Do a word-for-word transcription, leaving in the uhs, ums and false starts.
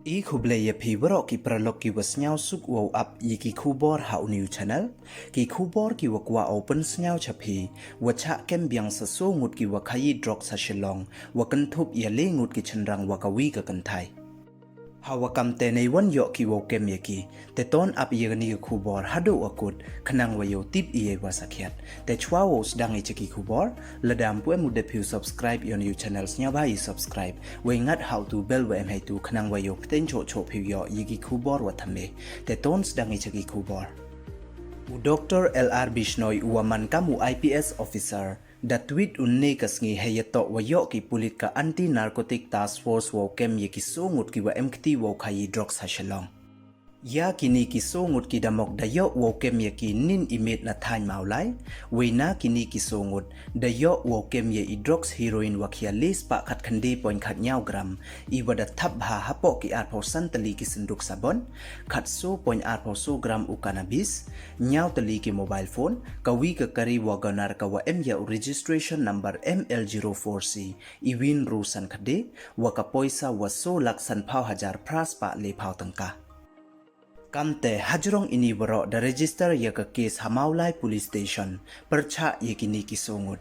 I khublei ya phi waroh ki paralok ki wa sniawsuk wow ap ya ki khubor ha u new channel. Ki khubor ki wa kwah u pynsniaw cha phi, wa chah kem biang sa soo ngut ki wa khayi drugs ha Shillong, wa kynthup ya le ngut ki chynrang wa kawi ka kynthai. Ha wa kam te nei wan yoh ki wow kem ya ki, te ton ap ya kani ka khubor haduh wa kut, khnang wa yoh tip i ya wa sakhiat. Te chwa wow sdang i cha ki khubor, lada ym pu em u dep phi u subscribe ya u new channel, sniawbha i subscribe, wei ngat ha u tu bell wa em heitu khnang wa yoh pteng choh choh phi u yoh ya ki khubor wa thymme. Te ton sdang i cha ki khubor. U Doctor L R Bishnoi u wa man kam u I P S officer, da tweet ynne ka sngi hei yatoh wa yoh ki pulit ka Anti Narcotic Task Force wow kem ya ki soo ngut ki wa em kti wow khayi drugs ha Shillong. Ya kini ki soo ngut ki damok da yoh wow kem ya ki nin i miet na thaiñ Mawlai, wei na kini ki soo ngut da yoh wow kem ya i drugs heroin wa khia le spah khat khyndai point khat ñiaw gram, i wa da thap bha hapoh ki arphaw san tylli ki synduk sabon, khat soo point arphaw soo gram u cannabis, ñiaw tylli ki mobile phone, kawi ka kari WagonR ka wa em ya u registration number M L zero four C, i win ru san khyndai, wa ka poisa wa soo lak san phaw hajar phra spah le phaw tyngka. Kam te hajrong ini waroh da register ya ka case ha Mawlai Police Station, pyrchah ya kini ki soo ngut.